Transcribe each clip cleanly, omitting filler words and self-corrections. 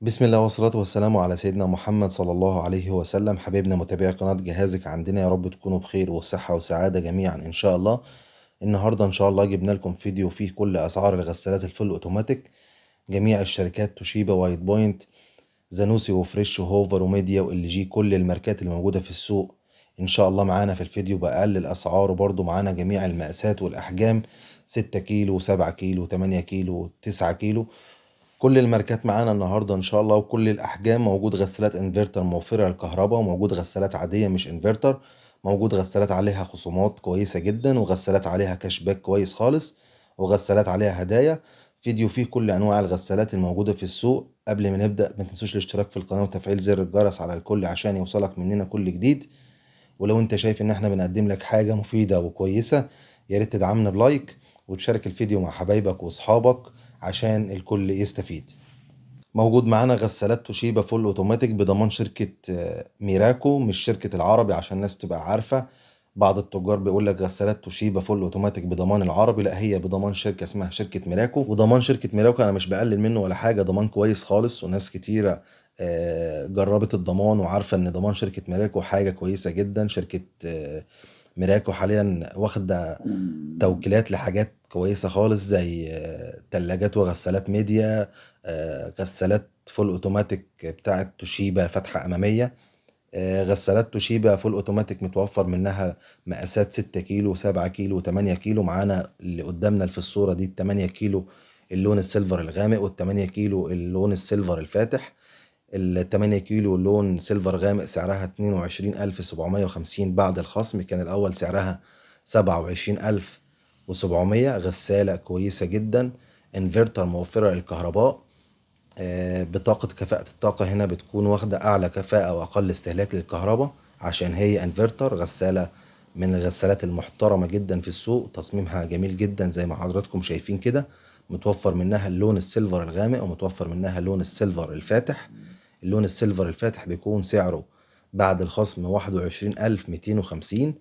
بسم الله والصلاة والسلام على سيدنا محمد صلى الله عليه وسلم. حبايبنا متابعي قناة جهازك عندنا، يا رب تكونوا بخير وصحة وسعادة جميعا إن شاء الله. النهاردة إن شاء الله جبنا لكم فيديو فيه كل أسعار الغسالات ال full automatic، جميع الشركات، توشيبا، وايت بوينت، زانوسي وفريش وهوفر وميديا وال جي، كل الماركات اللي موجودة في السوق إن شاء الله معانا في الفيديو بأقل الأسعار، وبرضو معانا جميع المقاسات والأحجام، 6 كيلو، 7 كيلو، 8 كيلو، 9 كيلو، كل الماركات معانا النهارده ان شاء الله وكل الاحجام. موجود غسالات انفرتر موفره للكهرباء، وموجود غسالات عادية مش انفرتر، موجود غسالات عليها خصومات كويسة جدا، وغسالات عليها cash back كويس خالص، وغسالات عليها هدايا. فيديو فيه كل انواع الغسالات الموجودة في السوق. قبل ما نبدا ما تنسوش الاشتراك في القناة وتفعيل زر الجرس على الكل عشان يوصلك مننا كل جديد. ولو انت شايف ان احنا بنقدم لك حاجة مفيدة وكويسة، يا ريت تدعمنا ب like وتشارك الفيديو مع حبايبك واصحابك عشان الكل يستفيد. موجود معانا غسالات توشيبا full automatic بضمان شركة ميراكو، مش شركة العربي عشان الناس تبقى عارفة. بعض التجار بيقول لك غسالات توشيبا full automatic بضمان العربي، لا هي بضمان شركة اسمها شركة ميراكو. وضمان شركة ميراكو انا مش بقلل منه ولا حاجة، ضمان كويس خالص، وناس كتيرة جربت الضمان وعارفة ان ضمان شركة ميراكو حاجة كويسة جدا. شركة ميراكو حاليا واخدة توكيلات لحاجات كويسة خالص، زي تلاجات وغسالات ميديا، غسالات full automatic بتاعة توشيبا فتحة أمامية، غسالات توشيبا full automatic متوفر منها مقاسات 6 كيلو، 7 كيلو، 8 كيلو. معانا اللي قدامنا في الصورة دي 8 كيلو اللون ال silver الغامق، والتمانية كيلو اللون ال silver الفاتح. التمانية كيلو لون silver غامق سعرها 22750 بعد الخصم، كان الأول سعرها 27700. غسالة كويسة جدا، انفرتر موفرة للكهرباء، بطاقة كفاءة الطاقة هنا بتكون واخدة أعلى كفاءة وأقل استهلاك للكهرباء عشان هي انفرتر. غسالة من الغسالات المحترمة جدا في السوق، تصميمها جميل جدا زي ما حضراتكم شايفين كده. متوفر منها اللون ال silver الغامق، ومتوفر منها اللون ال silver الفاتح. اللون ال silver الفاتح بيكون سعره بعد الخصم 21250،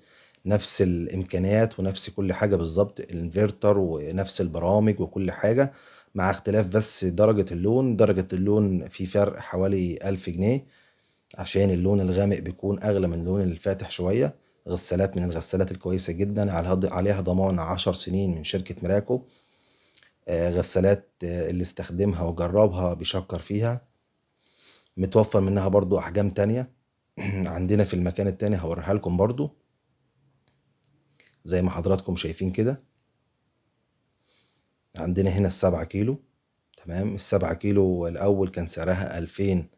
نفس الإمكانيات ونفس كل حاجة بالظبط، الانفرتر ونفس البرامج وكل حاجة، مع اختلاف بس درجة اللون. درجة اللون في فرق حوالي 1000 جنيه عشان اللون الغامق بيكون أغلى من اللون الفاتح شوية. غسالات من الغسالات الكويسة جدا، عليها ضمان 10 سنين من شركة ميراكو. غسالات اللي استخدمها وجربها بيشكر فيها. متوفر منها برضو أحجام تانية عندنا في المكان التاني هوريها لكم برضو زي ما حضراتكم شايفين كده. عندنا هنا 7 كيلو، تمام. 7 كيلو الأول كان سعرها ألفين،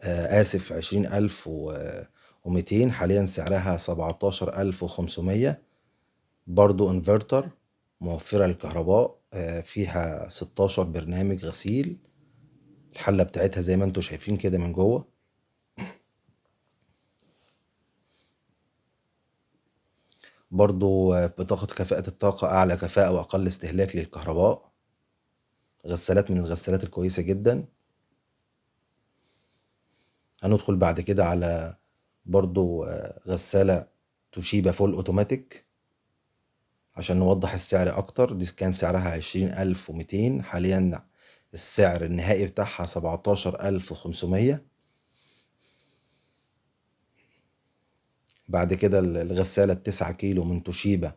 آسف، 20200، حاليا سعرها 17500. برضو انفرتر موفرة للكهرباء، فيها 16 برنامج غسيل. الحلة بتاعتها زي ما انتم شايفين كده من جوه. برضو بطاقة كفاءة الطاقة أعلى كفاءة وأقل استهلاك للكهرباء. غسالات من الغسالات الكويسة جدا. هندخل بعد كده على برضو غسالة توشيبا full automatic عشان نوضح السعر أكتر. دي كان سعرها 20200، حاليا السعر النهائي بتاعها 17500. بعد كده الغسالة 9 كيلو من توشيبا،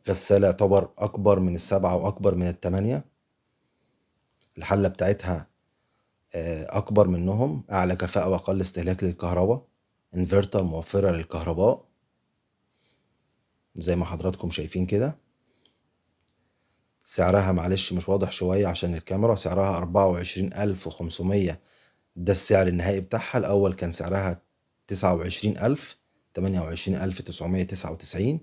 غسالة يعتبر أكبر من 7 وأكبر من 8. الحلة بتاعتها، أكبر منهم، أعلى كفاءة وأقل استهلاك للكهرباء، انفرتر موفرة للكهرباء زي ما حضراتكم شايفين كده. سعرها معلش مش واضح شوية عشان الكاميرا، سعرها 24500، ده السعر النهائي بتاعها. الأول كان سعرها 29000، 28999.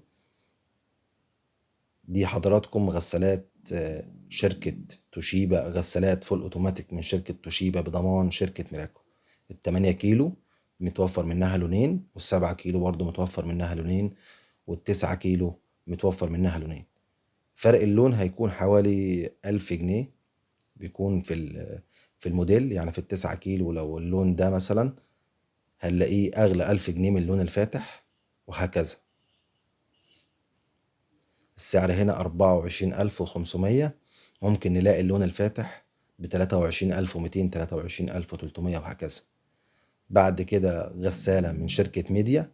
دي حضراتكم غسالات، شركة توشيبا، غسالات full automatic من شركة توشيبا بضمان شركة ميراكو. التمانية كيلو متوفر منها لونين، والسبعة كيلو برضو متوفر منها لونين، والتسعة كيلو متوفر منها لونين. فرق اللون هيكون حوالي 1000 جنيه بيكون في الموديل، يعني في 9 كيلو لو اللون ده مثلا هنلاقيه أغلى 1000 جنيه من اللون الفاتح، وهكذا. السعر هنا 24500. ممكن نلاقي اللون الفاتح ب23,200، 23,300 وهكذا. بعد كده غسالة من شركة ميديا،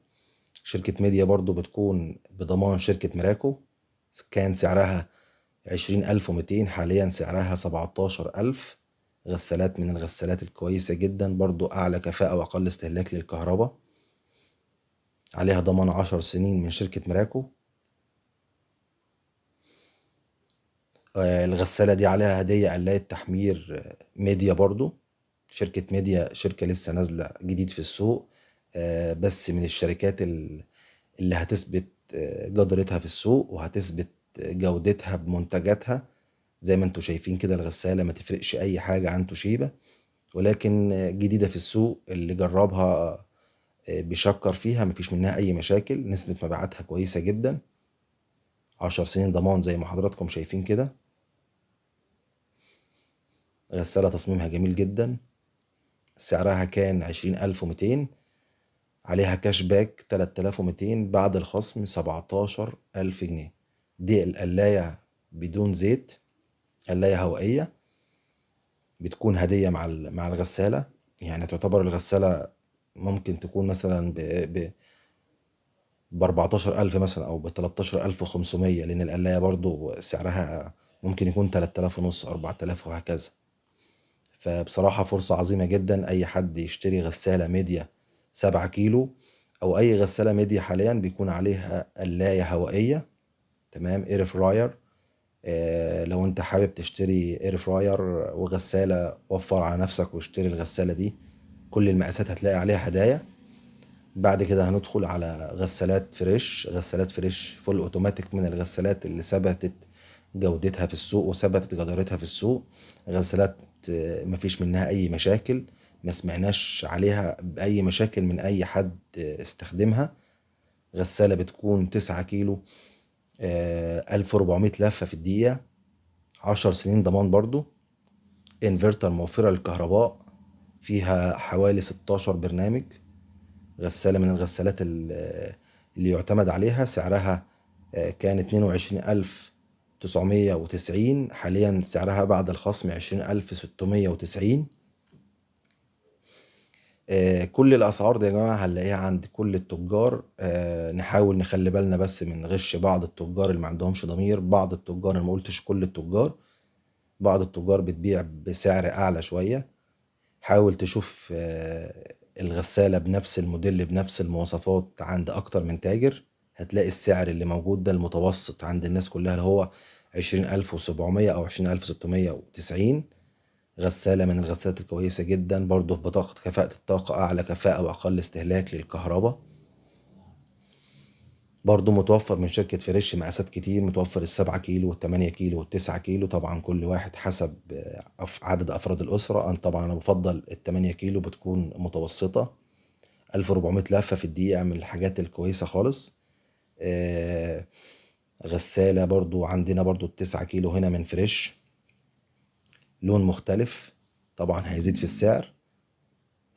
شركة ميديا برضو بتكون بضمان شركة ميراكو، كان سعرها 20,200، حاليا سعرها 17,000. غسالات من الغسالات الكويسة جدا، برضو أعلى كفاءة وأقل استهلاك للكهرباء، عليها ضمان 10 سنين من شركة ميراكو. الغسالة دي عليها هدية قلاية تحمير ميديا برضو، شركة ميديا شركة لسه نازلة جديد في السوق، بس من الشركات اللي هتثبت جدارتها في السوق وهتثبت جودتها بمنتجاتها. زي ما انتوا شايفين كده الغسالة ما تفرقش اي حاجة عن توشيبا، ولكن جديدة في السوق، اللي جربها بيشكر فيها، مفيش منها اي مشاكل، نسبة مبيعاتها كويسة جدا، 10 سنين ضمان زي ما حضراتكم شايفين كده. غسالة تصميمها جميل جدا، سعرها كان 20,200، عليها cash back 3,200، بعد الخصم 17,000 جنيه. دي القلاية بدون زيت، قلاية هوائية، بتكون هدية مع الغسالة. يعني تعتبر الغسالة ممكن تكون مثلا ب14,000 مثلا أو ب13,500، لأن القلاية برضو سعرها ممكن يكون 3,500، 4,000 وهكذا. فبصراحة فرصة عظيمة جدا، أي حد يشتري غسالة ميديا 7 كيلو أو أي غسالة ميديا حاليا بيكون عليها قلاية هوائية، تمام، air fryer. لو انت حابب تشتري air fryer وغسالة، وفر على نفسك واشتري الغسالة دي، كل المقاسات هتلاقي عليها هدايا. بعد كده هندخل على غسالات فريش. غسالات فريش full automatic، من الغسالات اللي ثبتت جودتها في السوق وثبتت جدارتها في السوق. غسالات مفيش منها اي مشاكل، ما سمعناش عليها بأي مشاكل من اي حد استخدمها. غسالة بتكون 9 كيلو، 1400 لفة في الدقيقة، 10 سنين ضمان برضو، انفرتر موفرة للكهرباء، فيها حوالي 16 برنامج. غسالة من الغسالات اللي يعتمد عليها. سعرها كان 22,990، حاليا سعرها بعد الخصم 20,690. كل الأسعار دي يا جماعة هنلاقيها عند كل التجار. نحاول نخلي بالنا بس من غش بعض التجار اللي ما عندهمش ضمير. بعض التجار، أنا ما قلتش كل التجار، بعض التجار بتبيع بسعر أعلى شوية. حاول تشوف الغسالة بنفس الموديل بنفس المواصفات عند أكتر من تاجر، هتلاقي السعر اللي موجود ده المتوسط عند الناس كلها اللي هو 20,700 أو 20,690. غسالة من الغسالات الكويسة جدا برضو، بطاقة كفاءة الطاقة أعلى كفاءة وأقل استهلاك للكهرباء. برضو متوفر من شركة فريش مقاسات كتير، متوفر 7 كيلو والتمانية كيلو والتسعة كيلو، طبعا كل واحد حسب عدد أفراد الأسرة. أنا طبعا بفضل 8 كيلو، بتكون متوسطة، 1400 لفة في الدقيقة، من الحاجات الكويسة خالص. غسالة برضو عندنا برضو 9 كيلو هنا من فريش، لون مختلف طبعا هيزيد في السعر،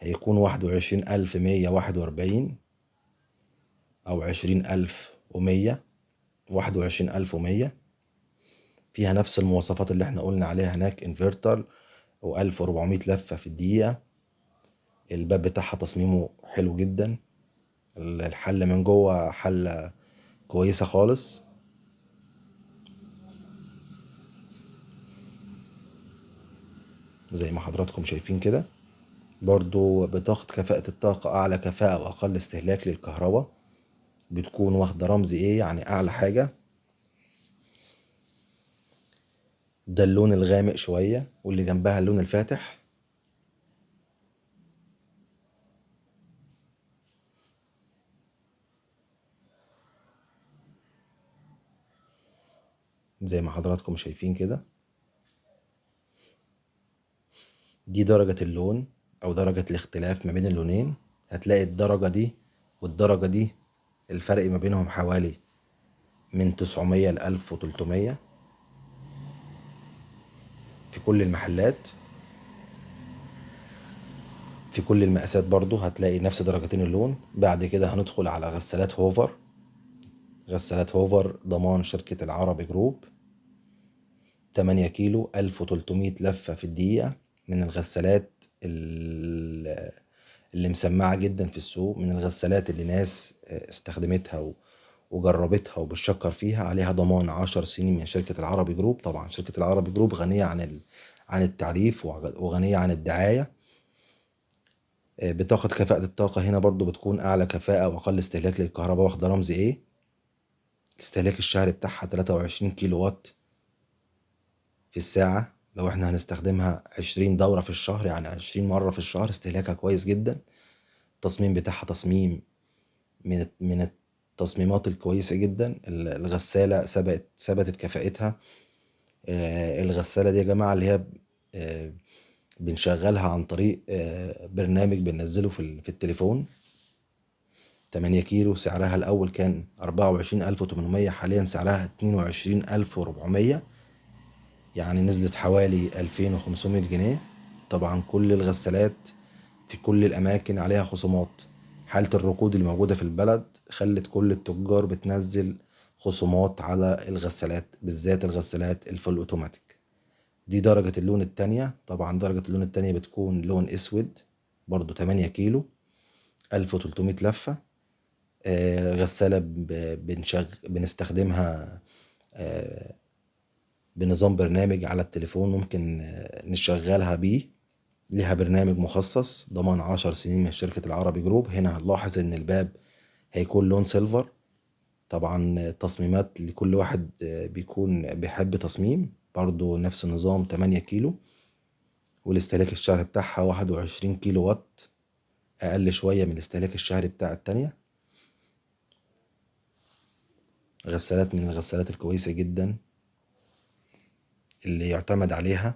هيكون 21,141 أو 20,100، 21,100. فيها نفس المواصفات اللي احنا قلنا عليها هناك، انفرتر وألف وأربعمية لفة في الدقيقة. الباب بتاعها تصميمه حلو جدا، الحلة من جوه حلة كويسة خالص. زي ما حضراتكم شايفين كده. برضو بطاقة كفاءة الطاقة أعلى كفاءة وأقل استهلاك للكهرباء، بتكون واخدة رمز إيه، يعني أعلى حاجة. ده اللون الغامق شوية واللي جنبها اللون الفاتح. زي ما حضراتكم شايفين كده، دي درجة اللون أو درجة الاختلاف ما بين اللونين. هتلاقي الدرجة دي والدرجة دي الفرق ما بينهم حوالي من 900 لألف وتلتمية في كل المحلات، في كل المقاسات برضو هتلاقي نفس درجتين اللون. بعد كده هندخل على غسالات هوفر. غسالات هوفر ضمان شركة العربي جروب، 8 كيلو، 1300 لفة في الدقيقة. من الغسالات اللي مسمعة جدا في السوق، من الغسالات اللي ناس استخدمتها وجربتها وبتشكر فيها. عليها ضمان 10 سنين من شركة العربي جروب. طبعا شركة العربي جروب غنية عن التعريف وغنية عن الدعاية. بطاقة كفاءة الطاقة هنا برضو بتكون أعلى كفاءة وأقل استهلاك للكهرباء، واخدة رمز A. الاستهلاك الشهري بتاعها 23 كيلو وات في الساعة. لو احنا هنستخدمها 20 دورة في الشهر، يعني 20 مرة في الشهر، استهلاكها كويس جدا. التصميم بتاعها تصميم من التصميمات الكويسة جدا. الغسالة ثبتت كفاءتها. الغسالة دي يا جماعة اللي هي بنشغلها عن طريق برنامج بننزله في التليفون. 8 كيلو، سعرها الأول كان 24800، حاليا سعرها 22400، يعني نزلت حوالي 2500 جنيه. طبعا كل الغسالات في كل الأماكن عليها خصومات. حالة الركود اللي موجودة في البلد خلت كل التجار بتنزل خصومات على الغسالات، بالذات الغسالات ال full automatic. دي درجة اللون التانية. طبعا درجة اللون التانية بتكون لون اسود، برضو 8 كيلو، 1300 لفة. غسالة بنستخدمها بنظام برنامج على التليفون، ممكن نشغلها بيه، لها برنامج مخصص، ضمان 10 سنين من شركة العربي جروب. هنا هنلاحظ ان الباب هيكون لون silver. طبعا تصميمات لكل واحد بيكون بيحب تصميم، برضو نفس النظام 8 كيلو، والاستهلاك الشهري بتاعها 21 كيلو وات، اقل شوية من الاستهلاك الشهري بتاع التانية. غسالات من الغسالات الكويسة جدا اللي يعتمد عليها.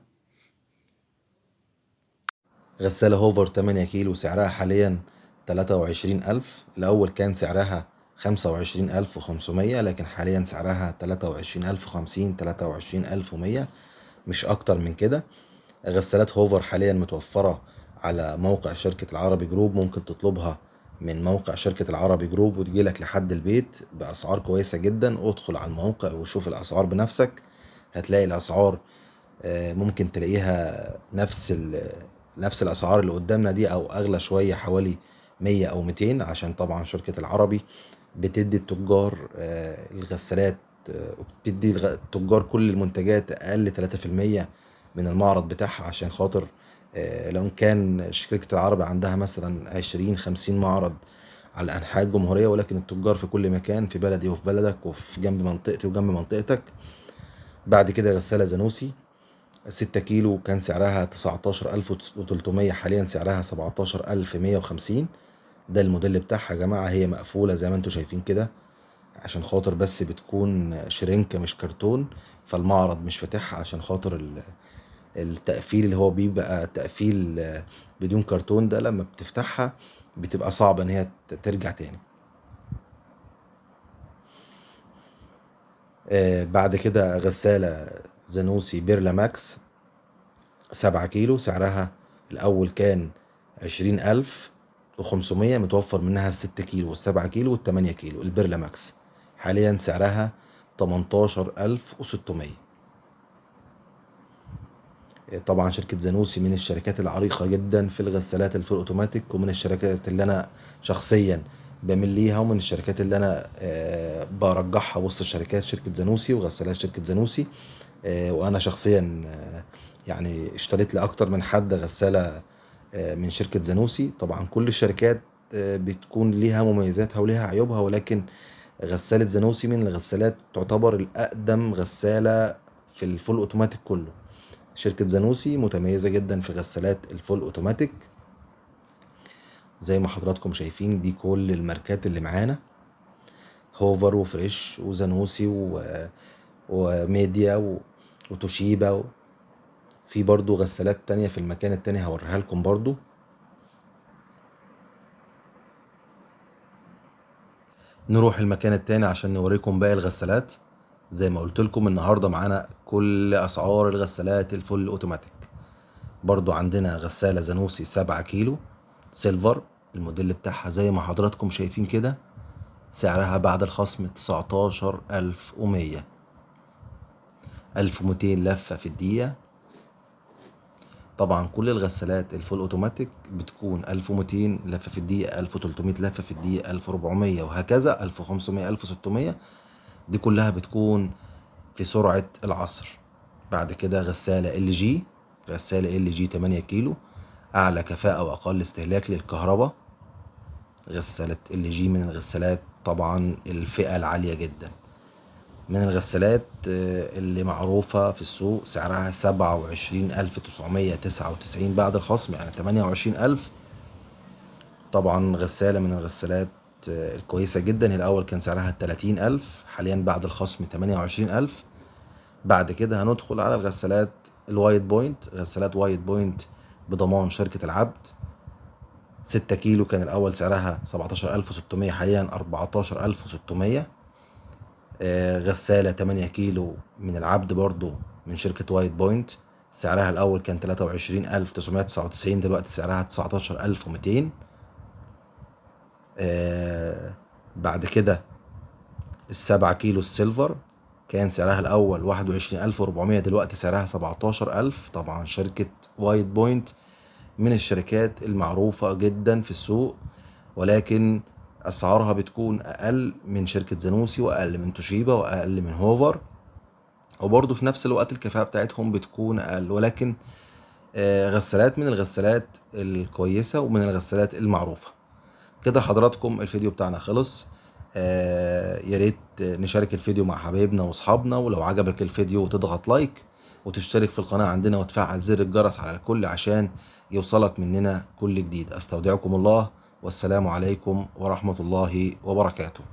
غسالة هوفر 8 كيلو سعرها حاليا 23000، الأول كان سعرها 25500، لكن حاليا سعرها 23050، 23100، مش أكتر من كده. غسالات هوفر حاليا متوفرة على موقع شركة العربي جروب، ممكن تطلبها من موقع شركة العربي جروب وتجيلك لحد البيت بأسعار كويسة جدا. ادخل على الموقع وشوف الأسعار بنفسك، هتلاقي الأسعار ممكن تلاقيها نفس الأسعار اللي قدامنا دي أو أغلى شوية، حوالي 100 أو 200، عشان طبعا شركة العربي بتدي التجار الغسالات، بتدي التجار كل المنتجات أقل 3% من المعرض بتاعها، عشان خاطر لو كان شركة العربي عندها مثلا 20-50 معرض على أنحاء الجمهورية، ولكن التجار في كل مكان، في بلدي وفي بلدك وفي جنب منطقتي وجنب منطقتك. بعد كده غسالة زانوسي 6 كيلو كان سعرها 19300، حاليا سعرها 17150. ده الموديل بتاعها يا جماعة، هي مقفولة زي ما انتم شايفين كده عشان خاطر بس بتكون شرنكة مش كرتون، فالمعرض مش فاتحها عشان خاطر التقفيل اللي هو بيبقى تقفيل بدون كرتون ده، لما بتفتحها بتبقى صعبة ان هي ترجع تاني. بعد كده غسالة زانوسي بيرلا ماكس 7 كيلو، سعرها الأول كان 20500، متوفر منها الست كيلو والسبعة كيلو والتمانية كيلو. البيرلا ماكس حاليا سعرها 18600. طبعا شركة زانوسي من الشركات العريقة جدا في الغسالات ال full automatic، ومن الشركات اللي أنا شخصيا بميل ليها، ومن الشركات اللي أنا برجحها وسط الشركات، شركة زانوسي وغسالات شركة زانوسي. وأنا شخصيا اشتريت لأكتر من حد غسالة من شركة زانوسي. طبعا كل الشركات بتكون ليها مميزاتها وليها عيوبها، ولكن غسالة زانوسي من الغسالات تعتبر الأقدم غسالة في ال full automatic كله. شركة زانوسي متميزة جدا في غسالات ال full automatic. زي ما حضراتكم شايفين دي كل الماركات اللي معانا، هوفر وفريش وزانوسي وميديا وتوشيبا في برضو غسالات تانية في المكان التاني هوريها لكم برضو. نروح المكان التاني عشان نوريكم باقي الغسالات. زي ما قلت لكم النهارده معانا كل اسعار الغسالات ال full automatic. برضو عندنا غسالة زانوسي 7 كيلو silver، الموديل بتاعها زي ما حضراتكم شايفين كده، سعرها بعد الخصم 19100. 1200 لفة في الدقيقة. طبعا كل الغسالات ال full automatic بتكون 1200 لفة في الدقيقة، 1300 لفة في الدقيقة، 1400 وهكذا، 1500، 1600، دي كلها بتكون في سرعة العصر. بعد كده غسالة ال جي، غسالة ال جي 8 كيلو، أعلى كفاءة وأقل استهلاك للكهرباء. غسالة ال جي من الغسالات طبعا الفئة العالية جدا، من الغسالات اللي معروفة في السوق، سعرها 27999 بعد الخصم، يعني 28000. طبعا غسالة من الغسالات الكويسة جدا. الأول كان سعرها 30000، حاليا بعد الخصم 28000. بعد كده هندخل على الغسالات ال White Point، غسالات White Point بضمان شركة العبد، 6 كيلو كان الأول سعرها 17600، حاليا 14600. غسالة 8 كيلو من العبد برضو من شركة White Point، سعرها الأول كان 23999، دلوقتي سعرها 19200. بعد كده ال7 كيلو ال silver كان سعرها الأول 21400، دلوقتي سعرها 17000. طبعا شركة White Point من الشركات المعروفة جدا في السوق، ولكن أسعارها بتكون أقل من شركة زانوسي وأقل من توشيبا وأقل من هوفر، وبرضه في نفس الوقت الكفاءة بتاعتهم بتكون أقل، ولكن غسالات من الغسالات الكويسة ومن الغسالات المعروفة. كده حضراتكم الفيديو بتاعنا خلص. يا ريت نشارك الفيديو مع حبايبنا واصحابنا، ولو عجبك الفيديو تضغط like وتشترك في القناة عندنا وتفعل زر الجرس على الكل عشان يوصلك مننا كل جديد. استودعكم الله، والسلام عليكم ورحمة الله وبركاته.